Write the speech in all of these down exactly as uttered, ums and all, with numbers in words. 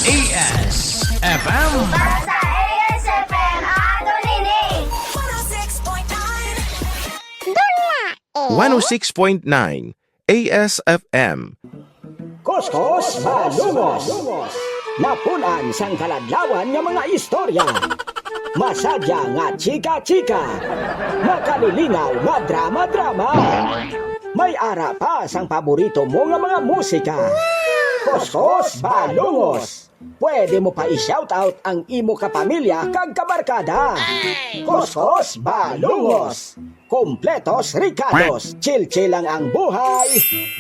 A S F M. Para sa A S F M, ato nini. Dula, eh. One oh six point nine A S F M. Kuskos Balungos. Napun-an sang kaladlawan nga mga istorya. Masadya nga chika-chika. Makalilingaw nga drama-drama. May ara pa sang paborito mo nga mga musika. Kuskos Balungos. Pwede mo pa i-shoutout ang imo kapamilya kag kabarkada. Kuskos Balungos. Kompletos rikados. Chill-chill lang ang buhay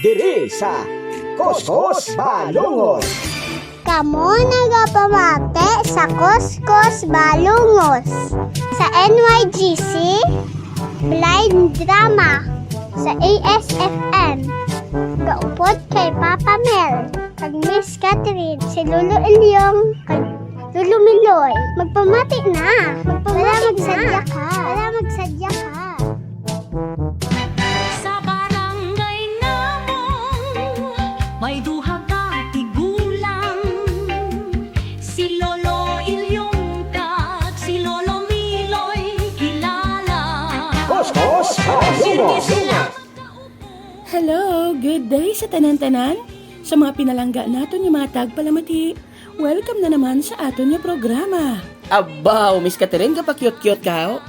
diri sa Kuskos Balungos. Kamo nagapamati sa Kuskos Balungos sa N Y G C Blind Drama sa A S F M. Gaupod kay Papa Mel kag Miss Catherine, si Lolo Ilyong kag Lolo Miloy. Magpamati na. Magpamati na. Wala magsadya ka. Wala magsadya ka. Sa barangay namong may duha ka tigulang, si Lolo Ilyong kag si Lolo Miloy kilala. Kuskos Balungos. Hello, good day sa tanan-tanan. Sa mga pinalangga naton nga mga tagpalamati, welcome na naman sa aton nga programa. Abaw, Miss Catherine, gapa-cute-cute ka, oh.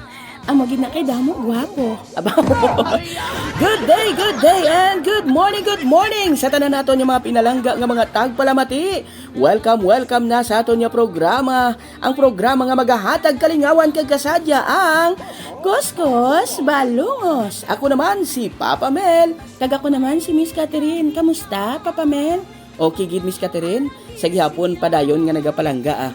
Amo gid na kay damo gwapo. Abaw. Good day, good day, and good morning, good morning sa tanan naton nga mga pinalangga nga mga tagpalamati. Welcome, welcome na sa aton nga programa, ang programa nga magahatag kalingawan kag kasadya, ang Kuskos Balungos. Ako naman si Papa Mel. Kag ako naman si Miss Catherine. Kamusta, Papa Mel? Okay gid, Miss Catherine. Sa gihapon, padayon nga nagapalangga, ah.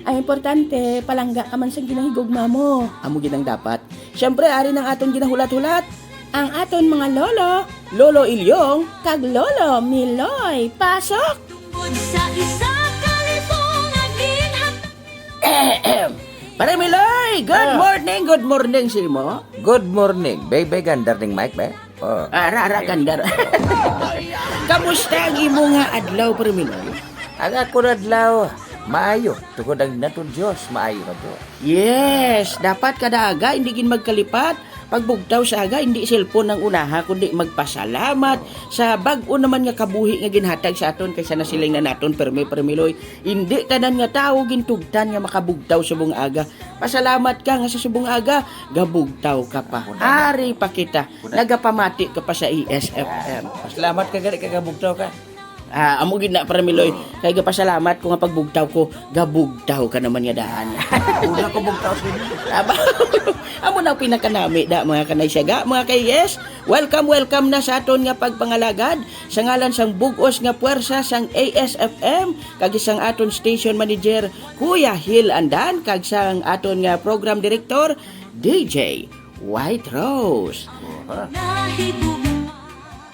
Ang importante, palangga ka man sang ginahigugma mo. Amo gid ang dapat. Siyempre, ari nang aton ginahulat-hulat, ang aton mga lolo, Lolo Ilyong, kag Lolo Miloy. Pasok! Tungod sa isa ka libo nga ginhatag. Pare Miloy, good Ah. morning, good morning sa imo. Good morning. Baybay, gandar ning mic, be. Oh. Ah, ara, ara, gandar. Kamusta ang imo nga adlaw, Pare Miloy? Ang ako na adlaw, maayo. Tungod ang natun Diyos, maayo na po. Yes, dapat kada aga, hindi gid magkalipat. Pagbugtaw sa aga, hindi cellphone ang unaha, kundi magpasalamat sa bag-o naman nga kabuhi nga ginhatag sa aton, kay sa nasiling na naton, permi, Pare Miloy, hindi tanan nga tawo gintugtan nga makabugtaw subong aga. Pasalamat ka nga sa subong aga, gabugtaw ka pa. Ako na. Ari pa kita, Ako na. nagapamati ka pa sa A S F M. Salamat ka, gali ka, gabugtaw ka. Ah, amo gid na, Pare Miloy. Kay gapasalamat ko nga pagbugtaw ko, gabugtaw ka naman nga daan. Una ko bugtaw sa inyo. Aba, amo na ang pinakanami da, mga kanay siyaga, mga kay yes. Welcome, welcome na sa aton nga pagpangalagad sa ngalan sang bug-os nga puwersa sang A S F M, kag sang aton station manager, Kuya Hil Andan, kag sang aton nga program director, D J White Rose. Aha.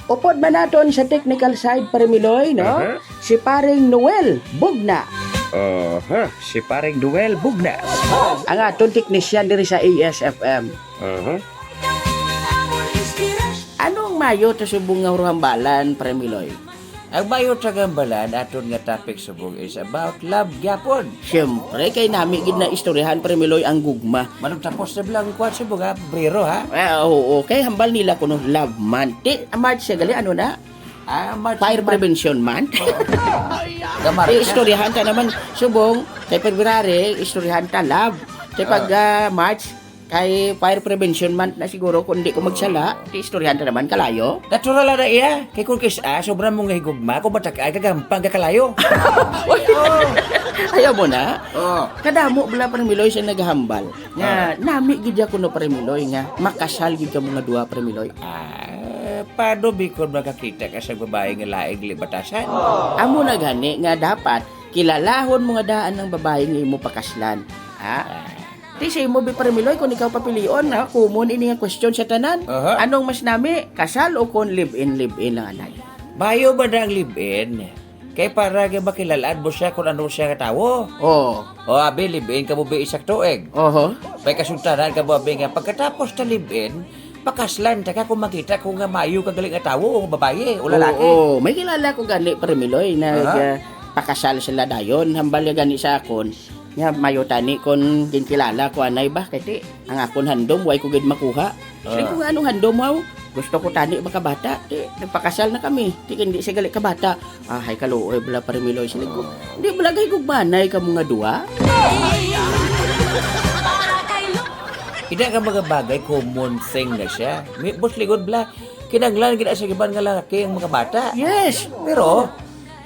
Upod man naton sa technical side, Pare Miloy, no? Aha. Si Paring Noel Bugna. Aha, si Paring Noel Bugna. Ang aton technician diri sa A S F M. Aha. Ano ang mayo ta subong nga huruhambalan, Pare Miloy? Ang mayo ta gambalan, aton nga topic subong is about love gyapon. Siyempre, kay nami gid na istoryahan, Pare Miloy, ang gugma. Manong tapos na bala ang kuwan subong, ha? Brero, ha? Ah, oo, kay hambal nila kuno love month. Ti, March siya gali, ano na? Ah, March Fire month. Prevention Month. Oo. Gamarch Ti, na. Istoryahan ta naman, subong, kay February, istoryahan ta love. Kay pag, Ah. ah, March, kay Fire Prevention Month na siguro, kung di ko magsala, ti istoryahan ta naman, kalayo. Natural na iya. Kay kung kis-, ah, sobra mo nga higugma, kung batak ay, gagampang ka kalayo. Ayaw mo na. Oo. Kadamo bala, Pare Miloy, siya naghambal. Nga, Ah. nami gid ako no, Pare Miloy, nga makasal gid kamo nga duha, Pare Miloy. Ah, paano bikod makakita ka sa babae nga laing libatasan? Amo na gani nga dapat kilalahon mo nga daan ang babae nga imo pakaslan. Ha? Ah. Ti sa imo, bi, Pare Miloy, kung ikaw papilion, ha? Common ini nga question sa tanan. Aha. Anong mas nami? Kasal o kon live-in, live-in lang, anay? Bayo ba na ang live-in? Kay para nga makilalaan mo siya kung ano siya nga tawo. Oo. O, abi, live-in ka mo, bi, isa ka tuig. Oho. May kasuntanan ka mo, abi, nga pagkatapos ta live-in, pakaslan ta ka kung makita ko nga mayo ka gali nga tawo o babayi o lalaki. Oo, may kilala ko gani, Pare Miloy, nag, Aha. ah, pakasal sila dayon. Hambal nga gani sa akon, nga mayo tani kon ginkilala ko anay ba, kay ti, ang akon handom, way ko gid makuha. Siling ko, Ah. "Nga anong handom mo? Gusto ko tani makabata." Ti, nagpakasal na kami. Ti, hindi siya gali kabata. Ahay, kaluoy bala, Pare Miloy. Siling ko, Ah. "Di bala gay gugmanay kamo nga duwa?" Ina nga mga bagay, common thing na siya. May, boss, ligod bala, kinanglan gid sa iban nga lalaki ang mga bata. Yes. Pero,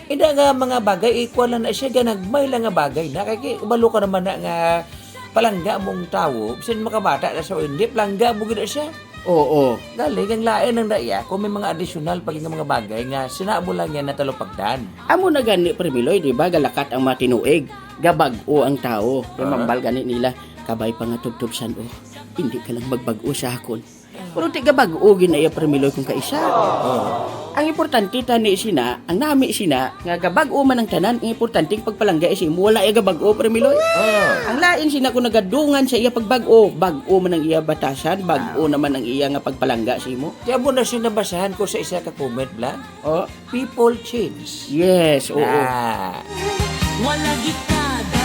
ina nga mga bagay, equal lang na siya, ganagmay lang nga bagay na. Kay, kay, ubalo ka naman na nga palangga mong tawo, bisan makabata na siya o hindi, palangga mo gid na siya. Oo. Galing, ang lain ang daya kung may mga additional pa nga mga bagay nga sina mo lang yan natalupagdan. Amo na gani, Pare Miloy, di ba? Galakat ang mga tinuig, gabag-o ang tawo. Kay Ah. mambal gani nila, "Kabay pa nga tubtob san-o, hindi ka lang magbag-o sa akon." Pero ti gabag-o gid na iya, Pare Miloy, kung kaisa. Oh. Ang importante tani sina, ang nami sina, nga gabag-o man ang tanan, ang importante ang pagpalangga sa imo, wala iya gabag-o, Pare Miloy. Ah. Ang lain sina kung nagadungan sa iya pagbag-o, bag-o man ang iya batasan, bag-o Ah. naman ang iya nga pagpalangga sa imo. Kaya mo na siya nabasahan ko sa isa ka comment, bala? Oh. People change. Yes, oo. Ah. Wala gikada.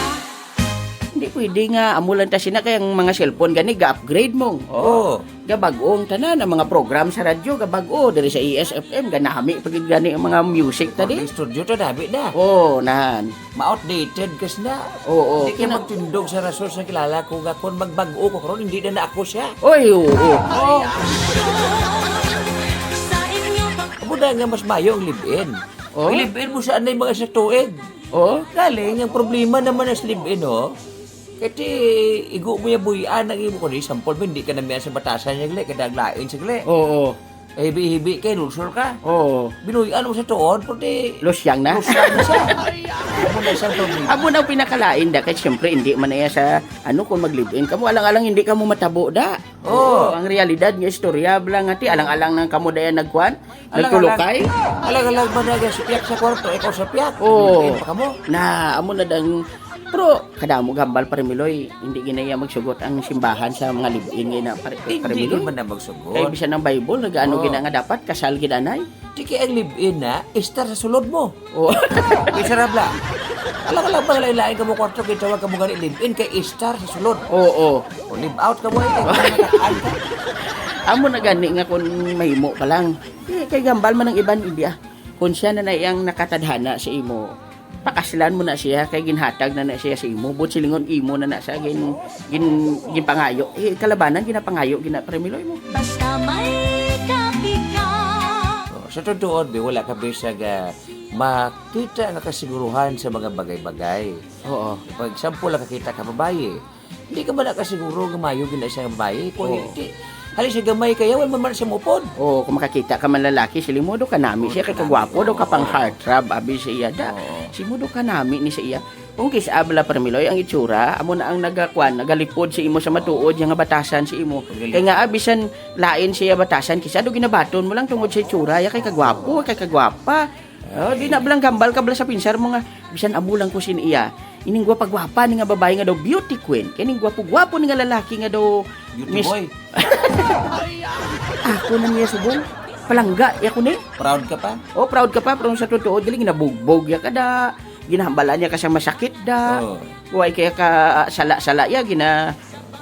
Hindi pwede nga amo lang ta sina kay ang mga cellphone gani ga-upgrade mo. Oo. Gabag-o ang tanan, ang mga program sa radyo gabag-o, diri sa E S F M ganami pa gid gani ang mga music ta di. Ang studio ta dabi na. Oo, nan. Ma-outdated kas na. Oo, Hindi kay kina- magtindog sa rason sa kilala ko nga kung magbag-o ko karon, hindi na na ako siya. Oy, oo. Oh. Sa inyo pag- Amo na nga mas mayo ang live-in. Oh? Live-in mo sa anay mga sa tuig. Oh? Galing, ang problema naman sa live-in, oh. Kati, igo mo yung buyan ang imo ko, di, sampol mo, hindi ka na miyan sa batasan niya, gali, kada ang lain siya, gali. Oo. Hibi-hibi kay lulsol ka. Oo. Binuyan mo sa tuod, puti. Lusyang na? Lusyang na siya. Amo na isang problema. Amo na ang pinakalain da, kay siyempre, hindi man na iya sa, ano, kung mag-live-in kamo, alang-alang hindi kamo matabo da. Oo. Oo, ang realidad nga istorya, bala nga, ti, alang-alang nang kamo da yan nagkuhan, Alang-alang. Nagtulukay? Alang-alang ba na sipiyak sa kwarto, ikaw sa piyak? Oo. Live-in pa kamo? Na, amo na dang, pero kadamo gambal, Pare Miloy, hindi ginaya magsugot ang simbahan sa mga live-in nga na, Pare, Pare Hindi Miloy. Naman na magsugot. Kay bisan ang Bible, nag-ano Oo. gina nga dapat, kasal gid anay. Di kay ang live-in na, estar sa sulod mo. Oo. Miserable. Alang-alang ba lain-lain kamo kwarto, kay tawag kamo gani live-in, kay estar sa sulod. Oo. O live out ka mo, eh, kay nakakaan ka. Amo na gani nga kung mahimo pa lang. Eh, kay gambal man ang iban, hindi ah. Kung siya na na iyang nakatadhana sa imo, pakaslan mo na siya, kay ginhatag na na siya sa imo. But silingon imo na na siya, gin, gin, ginpangayo. Eh, kalabanan, ginapangayo, gina-, Pare Miloy mo. Basta may kape ka. Oh, sa totoo, di, wala ka bisag, ah, makita nga kasiguruhan sa mga bagay-bagay. Oo. For example, nakakita ka babae, hindi ka ba nakasiguro nga mayo gina siya nga babae? Kung Oo. hindi, hali siya gamay kaya, wala man siya mupod. Oo, kung makakita ka man lalaki, sila mo, "Do ka nami Oo, siya, do kay ka nami. Kagwapo, do ka Oo. pang heartthrob," abi siya da. Oo. "Si mo, do ka nami ni sa iya." Kung kis-a bala, Pare Miloy, ang itsura, amo na ang nagakuan, nagalipod sa imo sa matuod, yung nga batasan sa imo. Magaling. Kay nga, ah, bisan lain siya batasan, kisa do ginabaton mo lang tungod sa itsura, ya kay kagwapo, kay kagwapa. Oh, di na bala gambal ka bala sa pinsar mo nga, bisan amo lang ko sin iya. Ining gwapa-gwapa ni nga babae nga daw beauty queen. Kining gwapo-gwapo ni nga lalaki nga daw Beauty Miss boy. Ako na niya subong. Palangga, ya ko ni. Proud ka pa? Oh, proud ka pa, pero sa totoo, galing ginabugbog ya ka da. Ginahambalan niya ka sa masakit da. Oh. Way kaya ka, ah, sala-sala ya, gina-,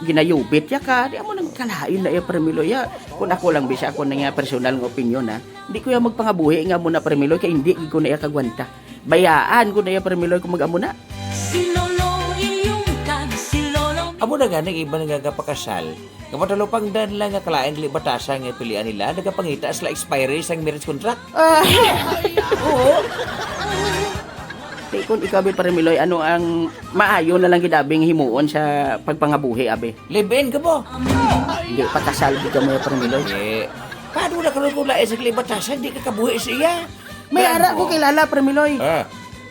ginayubit ya ka. Di amo nang kalain na iya, Pare Miloy, ya. Kung ako lang, bisa ako na nga personal nga opinion, ha. Di ko ya magpangabuhi nga mo na, Pare Miloy, kay hindi gid ko na iya kagwanta. Bayaan ko na iya, Pare Miloy, kung mag-amo na. Si Lolo inyong kan, si Lolo. Amo na gani, iban nga gapakasal. Nga matalupangdan lang nga kalain gali batasan nga pilian nila, nagapangita sila expiry sang marriage contract. Ah. Oo. Kay kung ikaw, abi, Pare Miloy, ano ang maayo na lang gid, abi, nga himuon sa pagpangabuhi, abi? Live-in ka mo. Hindi, pakasal gid ka mo, Pare Miloy. Hindi. Paano na karon kung lain sa gali batasan, di ka kabuhi siya? May Alam ara ko mo. Kilala, Pare Miloy. Ah.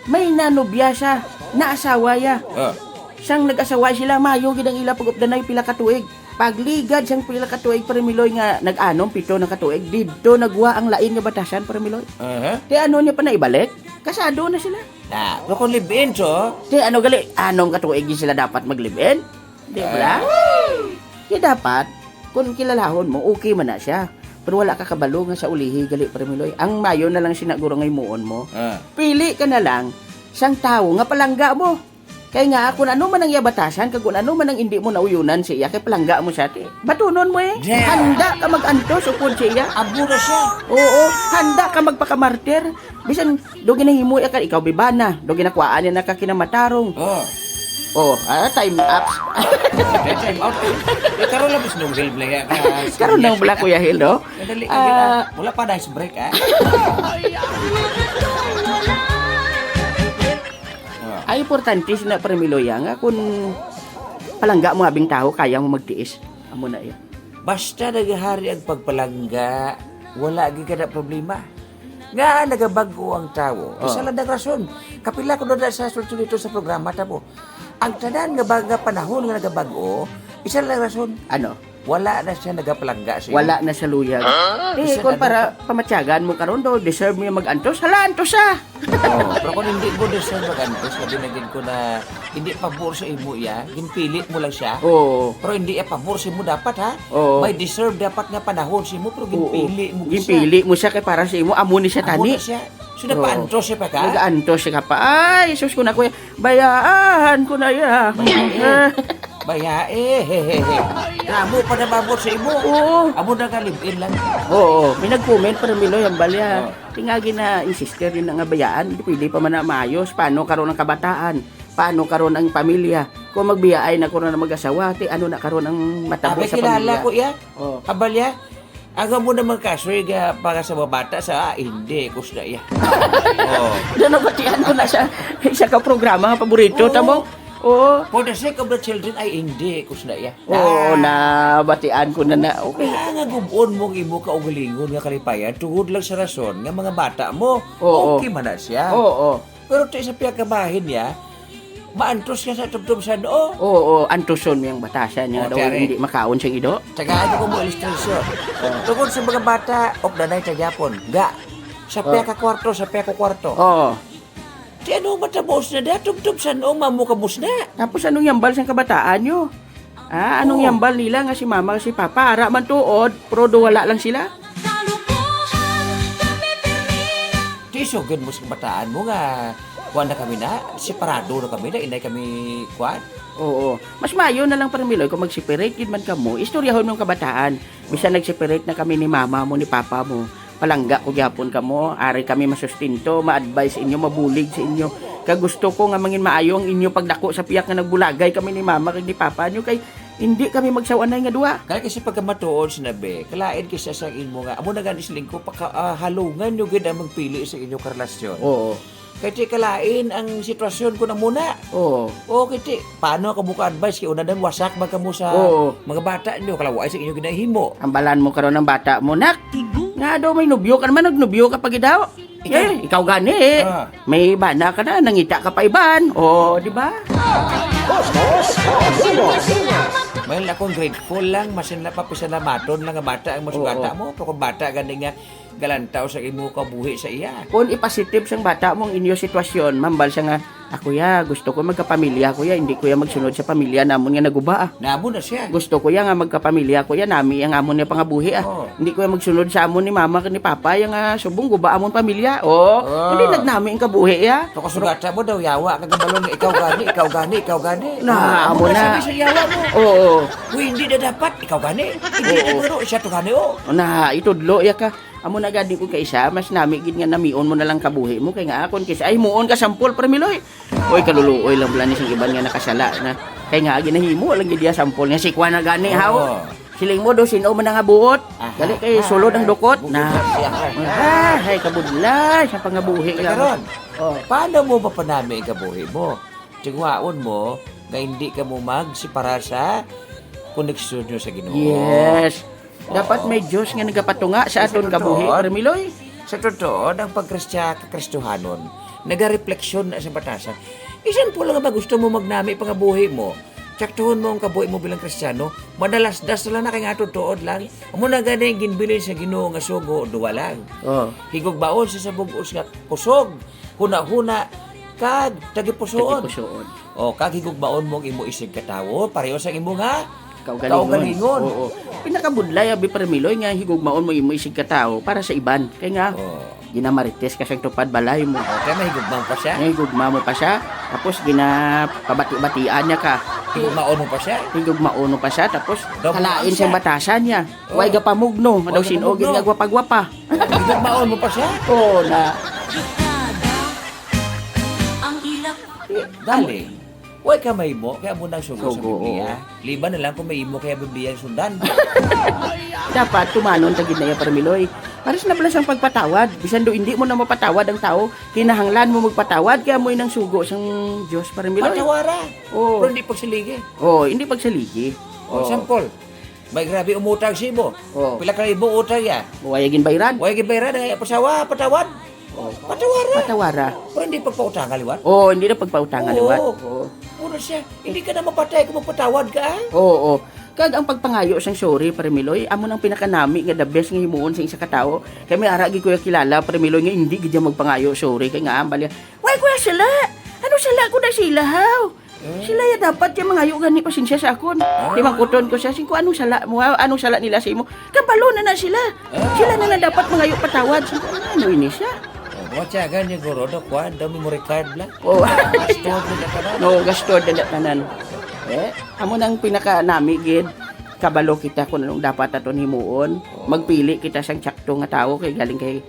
May nanubya siya, naasawa ya. Ah. Sang nag-asawa sila, mayo gid ang ila pag-updanay pila ka tuig. Pagligad sang pila ka tuig, Pare Miloy, nga nag-anom, pito na ka tuig, didto nagwa ang lain nga batasan, Pare Miloy. Aha. Ti ano niya pa na ibalik? Kasado na sila. Na, pero kung live-in, so? Ti ano gali, anom ka tuig di sila dapat mag-live-in? Di ba? Ah. Ti dapat, kung kilalahon mo, okay man na siya. Pero wala ka kabalo nga sa ulihi gali, Pare Miloy. Ang mayo na lang sina guro nga himuon mo. Ah. Pili ka na lang sang tawo nga palangga mo. Kay nga, kung ano man ang iya batasan, kag kung ano man ang indi mo nauyonan sa iya, kay palangga mo siya, ti. Batunon mo, eh. Yeah. Handa ka mag-antos upod sa iya. Amo na siya. Oo, handa ka magpakamartir. Bisan, do ginahimo iya ka, ikaw bibana, do ginakuhaan niya na ka kinamatarong. Oh. Oh, ah, time up. Time out. Eh, karon lang, Miss Nong Hilb, na yan. Ah, Karon lang, Kuya Hil, no? Madali ka, Ah. gina-, wala pa na break, ah. Ah. Ay, importante sina Premiloya nga kung palangga mo abing tawo, kaya mo magtiis. Amo na iya. Basta nagahari ang pagpalangga, wala gid kada problema. Nga nagabag-o ang tawo. Oh. Isa lang ang rason. Kapila ko na sa sulod dito sa programa ta po. Ang tanan nga baga panahon nga nagabag-o, isa lang rason. Ano? Wala na siya nagapalangga sa imo. Wala na siya luyag. Huh? Eh, Bisan kung ano para pa? Pamatyagan mo karon do, deserve mo yung mag-antos, hala, antos siya. Oh, pero kung hindi mo deserve mag-antos, labi na gid ko na hindi pabor sa imo iya, ginpili mo lang siya. Oo. Pero hindi iya pabor sa imo dapat, ha? Oo. May deserve dapat nga panahon sa imo, pero Oo. ginpili mo siya. Ginpili mo siya kay para sa imo, amo ni siya Amo tani. na siya. So, Oo. Nagaantos siya pa ka? Nagaantos siya ka pa. Ay, sus ko na, kuya. Bayaan ko na iya. Bayaan. Ah. Baya, eh, he, he, he. Nga mo pa nababot sa imo. Oo. Amo na ka, live-in lang. Oo, may nag-comment pa rin, Miloy, ang balya. Oo. Tingagi na, insister yun na nga bayaan. Hindi pwede pa man na maayos. Paano karon ang kabataan? Paano karon ang pamilya? Kung magbiyaay na karon ang mag-asawa, ti ano na karon ang matabo Abi, sa kilala pamilya? ko iya. Oo. Abalya, aga mo naman kasoy ga para sa mga bata sa, ah, hindi, kusna iya. Oo. Doon nabatian ko na siya. Isa ka programa nga paborito, Oo. tamo? Oo. For the sake of the children, ay hindi, kusna iya. Oo, Ah. nabatian ko na na. Okay. Kaya nga gubon mo ang imo kaugalingon nga kalipayan tungod lang sa rason nga mga bata mo. Oo. Okay man na siya. Oo. Pero ti sa piyakabahin niya, maantos ka sa tubtob sa noo. Oo, antuson mo yung batasan niya Oh, daw, tiyari. hindi makaon siyang ido. Tagaan ko mo ilustrasyon. Oh. Tungod sa mga bata, op na na'y tagyapon. Ga, sa Oh. piyaka kwarto, sa piyaka kwarto. Oo. Ti ano matabo usna da? Tubtob sa noo, mamo ka musna. Tapos anong yambal sang kabataan nyo? Ah, anong Oo. yambal nila nga si mama, si papa? Ara man tuod, pero do wala lang sila. Ti sugod mo sa kabataan mo nga, kuwan na kami na, separado na kami na, inay kami, kuwan. Oo. Mas maayo na lang, Parmiloy, kung mag-separate gid man kamo, istoryahon mo ang kabataan. Bisan nag-separate na kami ni mama mo, ni papa mo, palangga ko gyapon kamo, ari kami masustinto, ma-advise inyo, mabulig sa inyo. Kag gusto ko nga mangin maayo ang inyo pagdako sa piyak nga nagbulagay kami ni mama kag ni papa nyo, kay hindi kami magsawanay nga duha. Kay kasi pagkamatuod sinabi, kalain kay siya sa imo nga, amo na gani siling ko, paka-, ah, halungan nyo gid ang magpili sa inyo karelasyon. Oo. Kay ti kalain ang sitwasyon ko na muna. Oo. O, kay ti, paano ka mo ka-advise? Kay una dan wasak ba ka mo sa Oo. mga bata nyo? Kalaway sa inyo ginahimo. Ambalan mo karon ang bata mo, nak. Nga daw may nubyo ka naman, nagnubyo ka pa gid daw. Ikaw? Eh, ikaw gani eh. Ah. May bana ka na, nangita ka pa iban. O, di ba? Well, akong grateful lang, masin na papasalamaton lang nga bata ang mas Oo. bata mo. Pero kung bata gani nga galantaw sa imo kabuhi sa iya. Kung ipositive sang bata mo ang inyo sitwasyon, mambal siya nga, "Ah, kuya, gusto ko magkapamilya, kuya. Hindi ko ya magsunod sa pamilya namon nga naguba, ah. Namo na siya. Gusto ko ya nga magkapamilya, kuya. Nami ang amon nga pangabuhi, ah. Oh. Hindi ko ya magsunod sa amon ni mama kag ni papa, ya nga subong guba amon pamilya." Oh, Oh. hindi nagnami ang kabuhi, ya. Pakasugata mo daw, yawa, kagabalon nga ikaw gani, ikaw gani, ikaw gani. Na, Amo amo na na. sabi sa yawa mo. Oo. Uy, hindi na dapat, ikaw gani. Hindi na Oo. guro, siya to gani, oh. Na, itudlo, ya ka. Amo na gani kung kaisa, mas nami gid nga namion mo na lang kabuhi mo, kay nga akon kis-, ay, himuon ka sampol, Parmiloy. Oy, kaluluoy lang pala ni sing iban nga nakasala na. Kay nga, ginahimo lang gid iya sampol nga si Kwan na gani, haw? Oo. Siling mo, do, sino man nga buot? Aha. Dali kay sulod ang dukot. Bukod Na. na siya. Ah, ay, kabudlay sa pangabuhi Teka nga. ron. Oh. Paano mo mapanami ang kabuhi mo? Tingwaon mo nga hindi ka mo magsipara sa koneksyon nyo sa Ginoo. Yes. Dapat Oo. may Diyos nga nagapatunga sa Sa aton kabuhi, totoo. Parmiloy. Sa totoo, ang pagkristya-, kakristohanon, nagarefleksyon na sa batasan. Isan po lang ba gusto mo magnami pangabuhi mo? Tsaktuhon mo ang kabuhi mo bilang Kristiyano, madalasdas na lang na kay nga tuod lang. Amo na gani ang ginbilin sa Ginoo nga sugo, duwa lang. Oh. Higugmaon sa, sa bug-os nga kusog, hunahuna, kag tagipusoon. Tagipusoon. O, kag higugmaon mo ang imo isig katawo, pareho sa imo nga Kaugalingon. kaugalingon. Oo. Pinakabudlay, abi, Parmiloy, nga higugmaon mo imo isig katawo para sa iban. Kay nga, Oo. Ginamarites ka sang tupad balay mo. Okay, mahigugma mo pa siya. Mahigugma mo pa siya. Tapos ginapabati-batian niya ka. Higugmaon mo pa siya. Higugmaon mo pa siya. Tapos daw kalain mo siya. Batasan niya. Oh. Way gapamugno. Daw sin-o gid nga gwapa-gwapa. Higugmaon mo pa siya. Oo na. Ang ilak. Dali. Way ka mahimo kay amo nang sugo sa Biblia. Liban na lang kung mahimo kay Biblia ang sundan. Dapat tumanon ta gid na iya, Parmiloy. Pares na bala sang pagpatawad. Bisan do hindi mo na mapatawad ang tawo, kinahanglan mo magpatawad kay amoy nang sugo sang Dios, Parmiloy. Patawara. Oo. Pero hindi pagsiligi. Oo, hindi pagsiligi. Oo. Sample. May grabe umutang sa imo. Oo. Pila ka libo utang ya? Way ginbayran. Way ginbayran, ay pasawa, patawad. Oo. Patawara. Patawara. Pero hindi pagpautangan liwat. Oo, hindi na pagpautangan liwat. Oo. Mura siya. Hindi ka na mapatay kung magpatawad ka, ah. Oo. Kag ang pagpangayo sang sorry, Parmiloy, amo nang pinakanami nga the best nga himuon sa isa ka tawo. Kay may ara gid ko ya kilala, Parmiloy, nga hindi gid ya magpangayo sorry. Kay nga, ambal ya, "Why ko ya sala? Ano sala ko na sila, haw?" Sila ya dapat ya mangayo gani pasensya sa akon. Di mangkuton ko siya, sing ko, "Anong sala mo, ha? Anong sala nila sa imo?" Kabalo na na sila. Sila na na dapat mangayo patawad. Sing ko, "Ano ini siya?" Oh, mga tiyaga ni Guro, do, kuwan, daw memory card lang. Oh. Gastod na na tanan. No, gastod na na tanan. Eh, amo nang pinakanami gid. Kabalo kita kung anong dapat aton himuon. Magpili kita sang tsakto nga tawo kay galing kay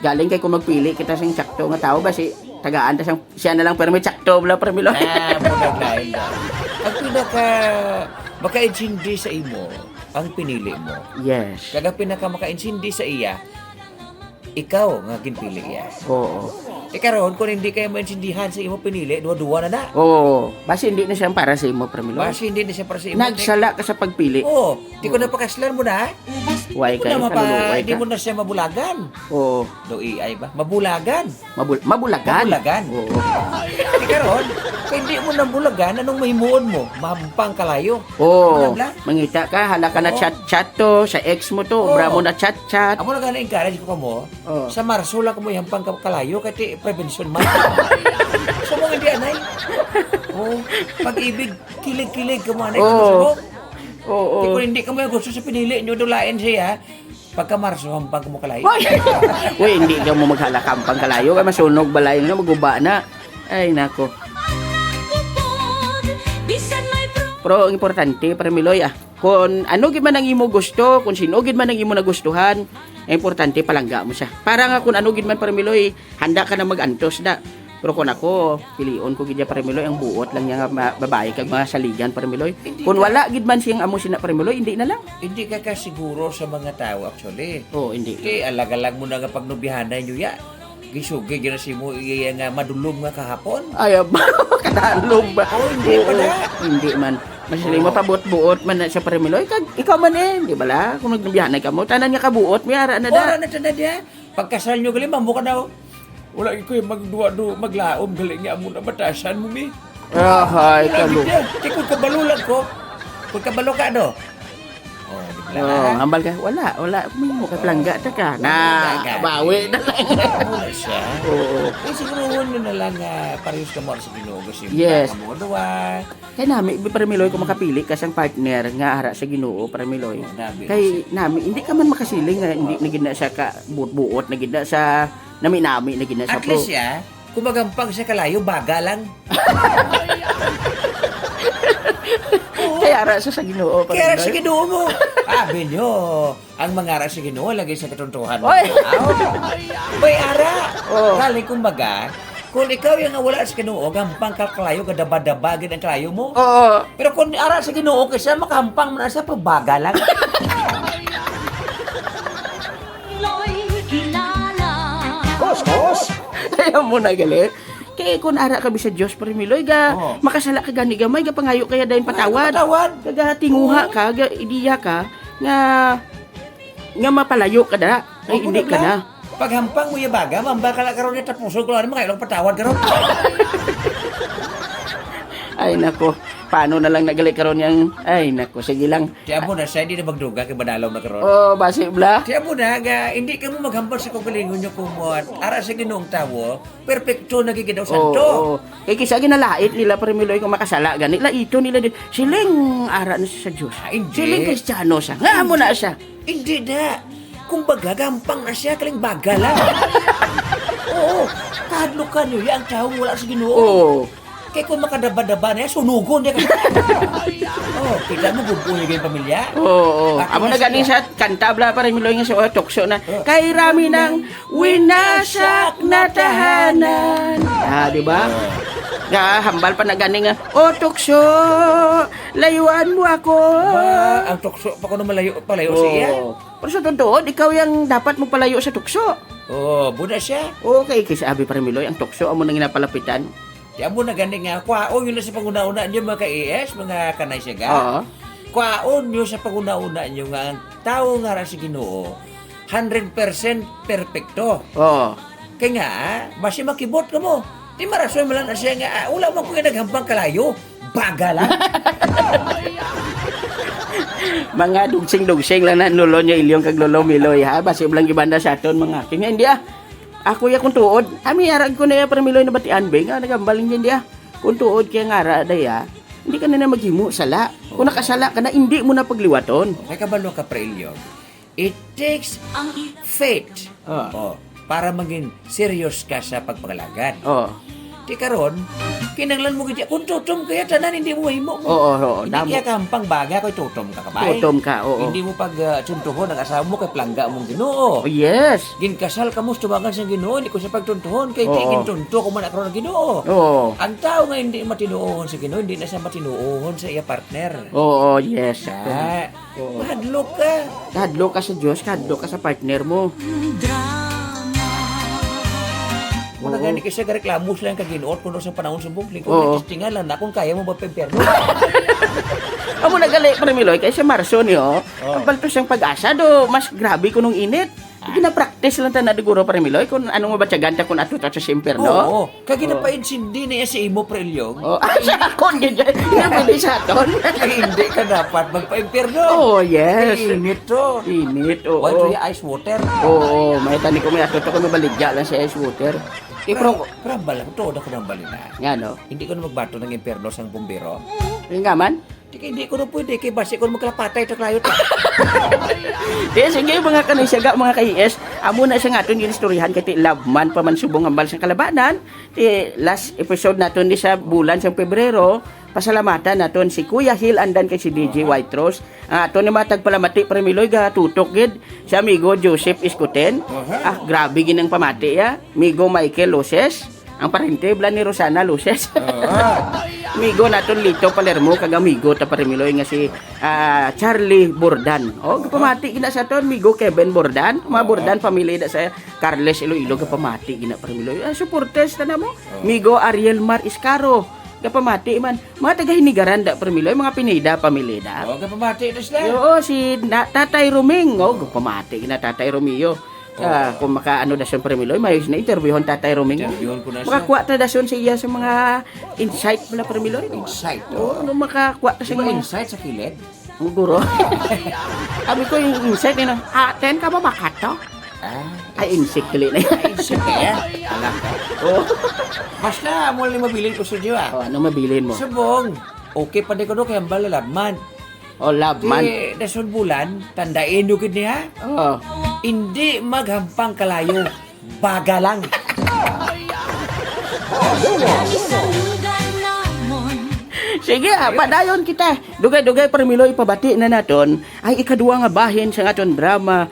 Galing kay kung magpili kita sing tsakto nga tawo, basi tagaan ta sang siya na lang, pero may tsakto bala, Parmiloy. Ah, murag lain ba? Ang pinaka makaintindi sa imo, ang pinili mo. Yes. Kag ang pinaka makaintindi sa iya, ikaw nga ginpili iya. Oo. E karon, kung hindi kayo maintindihan sa imo pinili, duwa-duwa na na. Oo. Basi hindi na siya para sa imo, Parmiloy. Basi hindi na siya para sa imo. Nagsala ka sa pagpili. Oo. Di ko napakaslan mo na, ha? Way Di mo kayo, na mapa-, kaluluoy di ka. Mo na siya mabulagan. Oo. Do A I ba? Mabulagan. Mabul-, mabulagan. Mabulagan. Oo. Di karon, kung hindi mo nabulagan, anong mahimuon mo? Mahampang kalayo. Oo. Bla, bla. Mangita ka, hala ka na Oo. Chat-chat to, sa ex mo to, Oo. Obra mo na chat-chat. Amo na gani encourage ko kamo. Oo. Sa Marso lang kamo ihampang ka-, kalayo, kay ti-, prevention month. So, mo hindi anay. Oo. Pag-ibig, kilig-kilig kamo anay. Oo. Kamo sa mo. Oo. Di ko hindi kamo gusto sa pinili nyo, dulain siya. Pagka Marso, hampang mo kalayo. Uy! Uy, hindi ka mo maghalakam pang kalayo, kay masunog balay na, maguba na. Ay, nako. Pero ang importante, Parmiloy, ah, kung ano gid man ang imo gusto, kung sino gid man ang imo nagustuhan, ang importante, palangga mo siya. Para nga kung ano gid man, Parmiloy, handa ka na mag-antos da. Pero kung ako, pilion ko gid ya, Parmiloy, ang buot lang niya nga ma-, babae kag mga saligan, Parmiloy. Hindi Kung ka wala gid man siyang amo sina, Parmiloy, hindi na lang. Hindi ka kasiguro sa mga tao, actually. Oo, hindi. Kay alag-alag mo na nga pagnubihanay niyo ya. Gisugi gyud na si mo iya nga madulom nga kahapon. Ay, aba, kadalom ba? Oh, hindi pa Oo, na. Hindi man. Mas Oo. Lima pa buot-buot man na siya, Parmiloy. Kag ikaw man eh, di ba la? Kung nagnubihanay ka mo, tanan nga kabuot, may ara na da. Ora na tanan niya. Pagkasal nyo gali, mambo ka daw. Wala ko yung magduwa-duwa, maglaom gali nga amo na batasan mo, mi. Ahay, Wala kalu. Gid yan. Di ko kabalo lang ko. Kung kabalo ka, ano? Oh, di ba? Oh, hambal ka, wala, wala, may mo ka plangga ta ka. Na, Plangga ka. Bawi na lang. Wala siya. Oo. Eh, siguro, yun na lang, ah, parehas ka mo sa Ginoo, kasi Yes. Wala ka mo duwa. Kay nami, Parmiloy, kung makapili ka sang partner nga ara sa Ginoo, Parmiloy. Oh, nami. Kay nami, hindi ka man makasiling nga hindi na gid na siya ka buot-buot na gid na sa nami-nami na gid na siya, At least, ya, kung magampang siya kalayo, baga lang. Oo. Kay ara sa, sa Ginoo, Kay ara Parmiloy. Sa Ginoo mo. Abi nyo, Ang mangara sa Ginoo, lagi sa katuntuhan. Oy! Aw. May ara. Oh. Galing, kumbaga, kung ikaw yung wala sa Ginoo, gampang ka kalayo, gadaba-daba gid ang kalayo mo. Oo. Pero kung ara sa Ginoo, kay siya makahampang man siya, pagbaga lang. Kuskus! Kaya mo na gali. Kay kung ara ka bi sa Dios, Parmiloy, ga, Oo. Makasala ka gani gamay, ga pangayo kaya dayon patawad. Patawad. Ga, ga tinguha Oo. Ka, ga ideya ka, nga nga mapalayo ka dara. Ay, Opo, hindi ka nagla-, na. Paghampang mo yung baga, mamba ka lang karon niya, tapuson ko lang, mga ilong patawad karon. Ay, nako. Paano na lang nagali karon yang, ay, nako, sige lang. Ti amo na siya, di na magduga kay madalaw na karon. Oh, basi bala. Ti amo na nga, hindi ka mo maghambal sa kaugalingon niyo, kumot. Ara sa Ginoong tawo, perpekto na gid daw santo. Oo. Kay kisa ginalait nila, Pare Miloy, kung makasala gani, laito nila di. Siling ara na siya sa Diyos. Ah, hindi. Siling Kristiyano siya. Nga amo na siya. Hindi na. Kumbaga, gampang na siya, kaling baga lang. Oo. Kahadlukan niyo, ya ang tawo wala sa Ginoo. Oo. Kay kung makadaba-daba na yan, sunugon niya ka. Oh, kita mo, gubuy yung pamilya. Oo, oo. Ako Amo na na gani siya. Sa kanta, bala, Pare Miloy, nga sa, oh, tukso na. Oh. Kay rami ng winasak na tahanan. Ah, di ba? Nga, hambal pa na gani nga, "Oh, tukso, layuan mo ako." Ba, ang tukso pa kuno malayo, palayo Oo. siya. Pero sa totoo, ikaw yang dapat magpalayo sa tukso. Oo, buda siya. Okay, kay sabi, Pare Miloy, ang tukso amo nang ginapalapitan. Di amo na gani nga, kwaon niyo na sa panguna-una niyo, mga ka-A S, mga kanay siya ga. Oo. Kwaon niyo sa panguna-una niyo nga ang tawo nga ara sa Ginoo, hundred percent perpekto. Oo. Kay nga, basi makibot ka mo. Di marason man lang na siya nga, ah, wala man ko yung naghambang kalayo. Baga lang. Mga dugsing-dugsing lang na nulo niya ilyong kag lolo Miloy, ha? Basi lang gibanda sa aton, mga. Kaya hindi, ah. Ako ya kung tuod. Ami, arag ko na ya, Pare Miloy, nabatian, be, nga nagambal niya, hindi, ah. Kung tuod kaya nga ara, day, ah. Hindi ka na na maghimo, sala. Kung Oo. nakasala ka na, hindi mo na pagliwaton. May kabalo ka, Pre Ilyong. It takes faith. Ah. Oh, para maging serious ka sa pagpangalagad. Oh. Di karon, kinahanglan mo gid, kung tutom kaya tanan, hindi mo mahimo mo. Oo, oo, Hindi damo. kaya kampang baga kung tutom ka, kabay. Tutom ka, oo. Hindi mo pag, ah, tsuntuhon ang asawa mo kay plangga mong Ginoo. Oh, yes. Ginkasal ka mo sa tubangan sa Ginoo, hindi ko sa pagtuntuhon, kay di Oo. gintunto ko man ako ng Ginoo. Oo. Ang tao nga hindi matinuohon sa Ginoo, hindi na siya matinuohon sa iya partner. Oo, yes. Ah, Oo. Kahadlok ka. Kahadlok ka sa Diyos, kahadlok ka sa partner mo. Muna Oo. gani kasi gareklamo sila yung kaginuot kuno sa panahon subong, lingkod Oo. na testingan lang na kung kaya mo ba pa impyerno. Amo na gali, Pre Miloy, kay sa Marso ni, oh, Oo. ang palto siyang pag-asa do, mas grabe kunong init. Ah. Ginapractice lang ta na, diguro, Pre Miloy, kung anong mabatyagan ta kung ato ta sa impyerno. Oo. Kag Oo. ginapaintindi na iya sa imo, Pre Ilyong. Oh, ah, sa akon, gid. Hindi pwede sa aton. Kay hindi ka dapat magpa-impyerno. Oh, yes. Kay init to. Init, oo. Why do you ice water? Oo, may tani ko, may ato to, kung mabaligya lang sa ice water. Eh, Pero, pero, pero ang bala, tuod ako ng balina. Nga, no? Hindi ko na magbato ng impyerno sang bumbero. Yun nga man. Di kay, di ko na pwede, kay basi ko na magkalapatay, taklayo ta. Di, sige, mga kanisiyaga, mga ka-E S, amo na siya nga aton ginistoryahan kay ti love man pa man subong hambal sang kalabanan. Ti last episode naton ni sa bulan sang Pebrero, pasalamatan naton si Kuya Hil Andan kag si D J Aha. White Rose. Ang aton ni matag palamati, Pre Miloy, ga tutok gid si amigo Joseph Iscoten. Aha. Ah, grabe gid ang pamati, ya. Migo Michael Loses, ang parente bala ni Rosana Loses. Ah. Migo naton Lito Palermo, kag amigo ta, Pre Miloy, nga si, ah, Charlie Bordan. Oh, Ah. gapamati gina sa aton, Migo Kevin Bordan. Mga Ah. Bordan family da sa Carles Iloilo, gapamati gina, Pre Miloy. Ah, supporters ta na mo. Ah. Migo Ariel Mar Iscaro, gapamati man. Mga taga Hinigaran da, Pre Miloy, mga Pineda family da. Oh, gapamati na sila. Oo, si na-, Tatay Roming. Oh, gapamati gina Tatay Romeo. Ah, Oo. kung maka-ano da siya, Pre Miloy, may na-interviewhan Tatay Roming. Interviewhan ko na siya. Makakuha ta da siya sa iya sa mga insight bala, Pre Miloy. Insight, Oo, oo. ano makakuha ta Di sa ba mga insight sa kilid? Ang guro. Sabi ko yung insight, yun, ah, ten ka ba makato? Ah, Ay, insik, dali na. Ay, insik kaya? Anak ka. Oo. Basta, amo lang mabilin ko sa Diyo, ah. Oh, ano mabilin mo? Subong, okay pa di ko do, kaya bala labman. Oh, love man. Ti, dason bulan, tandain nyo gid niya. Oh. Hindi maghampang kalayo, baga lang. Sige, ah, padayon kita. Dugay-dugay, Pre Miloy, pabati na naton ay ikaduha nga bahin sa aton drama,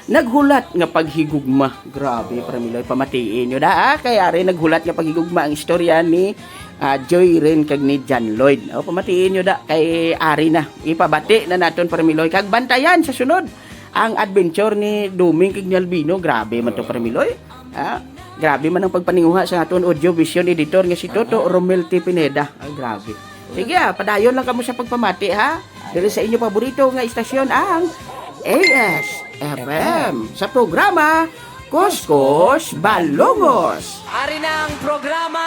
Naghulat nga Paghigugma. Grabe, Pre Miloy, pamatiin nyo da, ah. Kay ari naghulat nga paghigugma ang istorya ni, ah, Joy Ren kag ni John Lloyd. O, pamatiin nyo da, kay ari na. Ipabati na naton, Pre Miloy. Kag bantayan sa sunod ang adventure ni Doming kag ni Albino. Grabe man to, Pre Miloy. Ah, grabe man ang pagpaninguha sa aton audio vision editor nga si Toto Romel T Pineda. Ay, grabe. Sige, ah, padayon lang kamo sa pagpamati, ha? Diri sa inyo paborito nga istasyon, ang A S F M, sa programa Kuskus Balungos. Ari na ang programa!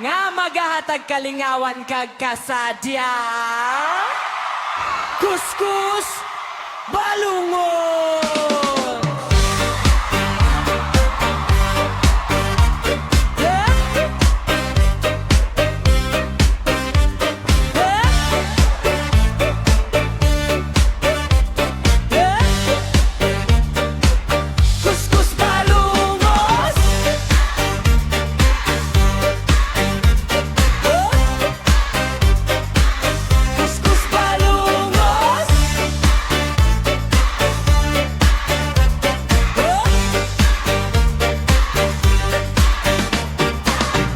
Nga magahatag kalingawan kag kasadya. Kuskus Balungon! Kuskus Balungos! Kuskus Balungos!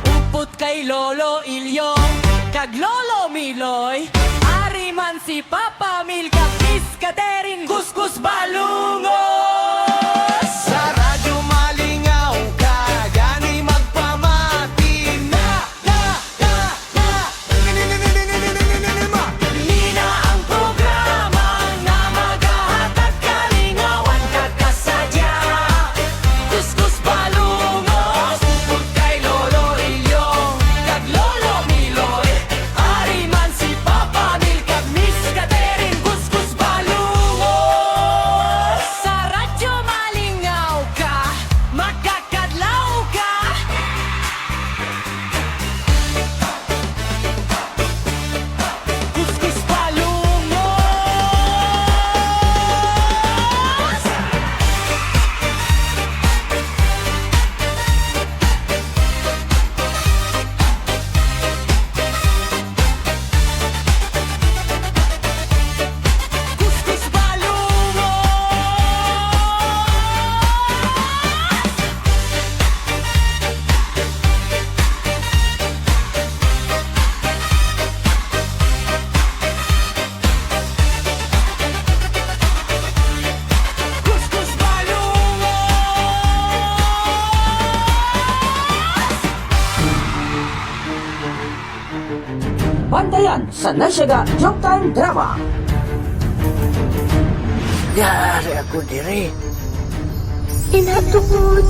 Upod kay Lolo Ilyong kag Lolo Miloy, ari man si Papa Mil kag Miss Catherine, Kuskus Balungos! Sa Radyo Malingaw ka, gani magpamati na, na, na, na. Ini na ang programa nga magahatag kalingawan kag kasadya. Kuskus Balungos, upod kay Lolo Ilyong kag Lolo Miloy. Ari man si Papa Mil kag Miss Catherine, Kuskus Balungos. Sa Radyo Malingaw ka, magkakadlaw ka. Kuskus Balungos! Kuskus Balungos! Kuskus Balungos! Bantayan sa Nasyaga Joke Time Drama. Yari ako diri. Ina, tungod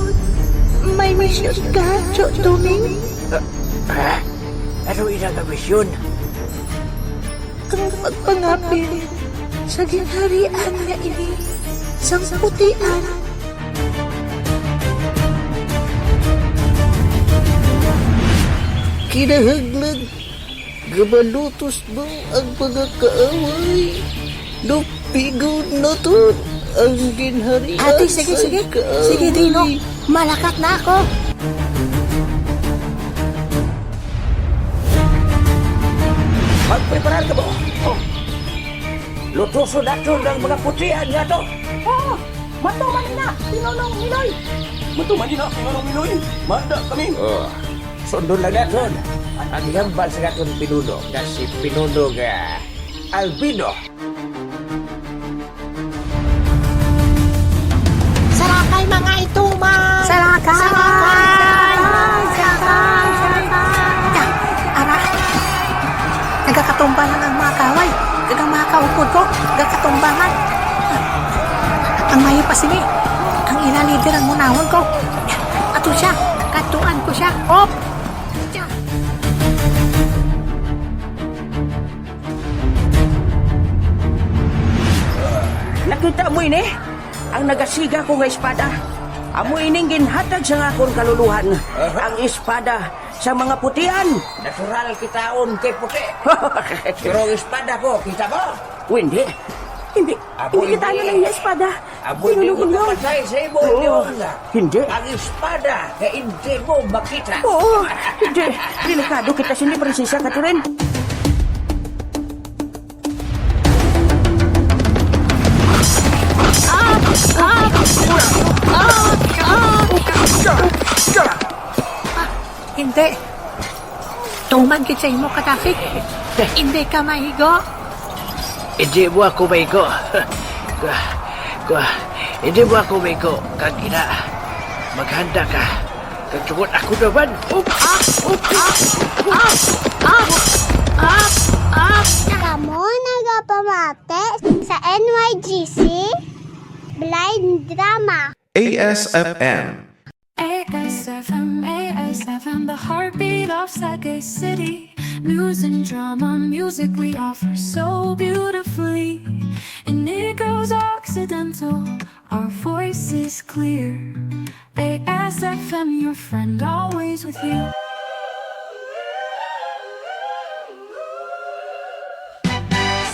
may misyon ka, Cho Toming? Ah, ah, ano ina nga misyon? Ang magpangapin sa ginharian nga ini sang putian. Kinahanglan nga malutos mo ang mga kaaway. Lupigon naton ang ginharian. Ate, sige, sa sige. Kaaway. Sige, Dino. Malakat na ako. Magpreparar kamo. Oh. Lutoson naton ang mga putian nga to. Oo. Matuman ina, Pinunong Miloy. Matuman ina, Pinunong Miloy. Manda kami. Oh. Sundon lang naton ang hambal sa aton pinuno nga si Pinuno nga Albino. Salakay, mga ituman! Salakay! Salakay! Salakay! Salakay! Ara, nagakatumba lang ang mga kaway. Kag ang mga kaupod ko, nagakatumba man. Ang mayo pa sini, ang ila leader ang munahon ko. Ato siya, kadtuan ko siya. Op! Nakita mo ini? Ang nagasiga ko nga espada. Amo ining ginhatag sa akon kaluluhan. Aha. Ang espada sa mga putian. Natural kitaon kay puti. Pero ang espada ko, kita mo? O, hindi. Hindi. Amo, hindi kita hindi. Ano lang yung espada. Amo, hindi. Tinulungan mo. Patay sa imo, oo. Leon. Hindi. Ang espada nga hindi mo makita. Oo, hindi. Delikado kita sini, Prinsesa Catherine. Ah, hindi. Tuman gid sa imo kadapit. Hindi ka mahigo. Hindi mo ako maigo. Kwa, kwa, hindi mo ako maigo. Kag ina, maghanda ka. Kag tungod ako naman. Up, up, up, up, up, up, up. Kamo nagapamati sa N Y G C Blind Drama. A S F M. A S F M, A S F M. From the heartbeat of Sagay City, news and drama, music we offer so beautifully. In Negro's Occidental, our voice is clear. A S F M, your friend, always with you.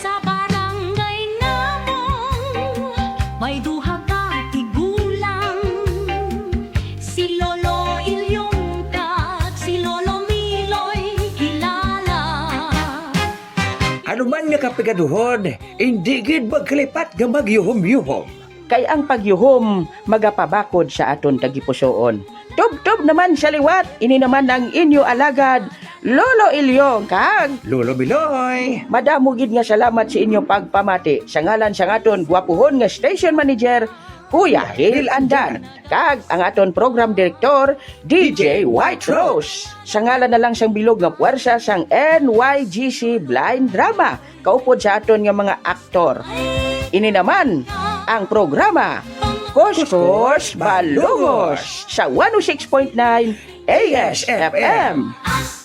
Sa barangay namon, may duha ka tigulang, si Lolo Ilyong kag si Lolo Miloy kilala. Ano man nga kapigaduhon, indi gid magkalipat nga magyuhom-yuhom. Kay ang pagyuhom magapabakod sa aton tagipusoon. Tubtob naman sa liwat, ini naman ang inyo alagad, Lolo Ilyong kag Lolo Miloy. Madamo gid nga salamat sa inyo pagpamati sa ngalan sang aton gwapuhon nga station manager, Kuya Hil Andan, kag ang aton program director, D J White Rose. Sa ngalan na lang sang bilog nga puwersa sang N Y G C Blind Drama, kaupod sa aton nga mga aktor. Ini naman ang programa Kuskus Balungos sa one oh six point nine A S F M.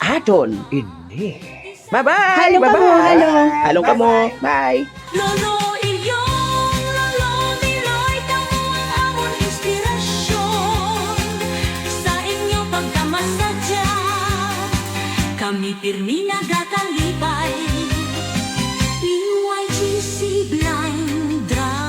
Aton ini. Bye-bye! Halong kamo, bye-bye! Halong! Halong kamo! Bye-bye! Bye! Lolo Ilyong, Lolo Miloy, kamo ang amon inspirasyon. Sa inyo pagkamasadya, kami pirmi nagakalipay. P Y G C Blind Drama.